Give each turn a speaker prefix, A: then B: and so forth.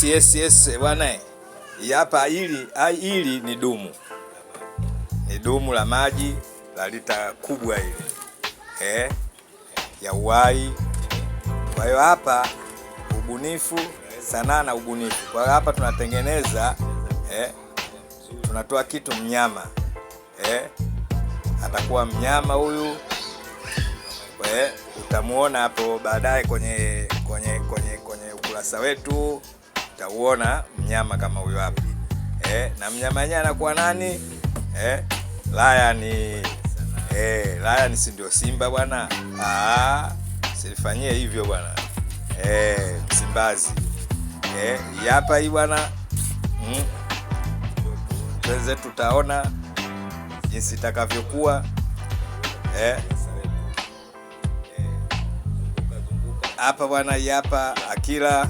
A: Yes, yes bwana, hapa hili ni dumu, ni dumu la maji la lita kubwa hili ya uhai. Kwa hiyo hapa ubunifu, sanaa na ubunifu. Kwa hiyo hapa tunatengeneza tunatoa kitu mnyama atakuwa mnyama huyu utamuona hapo baadaye kwenye ukurasa wetu utauona mnyama kama huyo hapa na mnyama yenyewe anakuwa nani? Lion. Lion si ndio simba bwana? Ah, silifanyie hivyo bwana. Msimbazi. Hapa hii bwana. Tuweze tutaona jinsi itakavyokuwa. Hapa bwana, hapa Akila.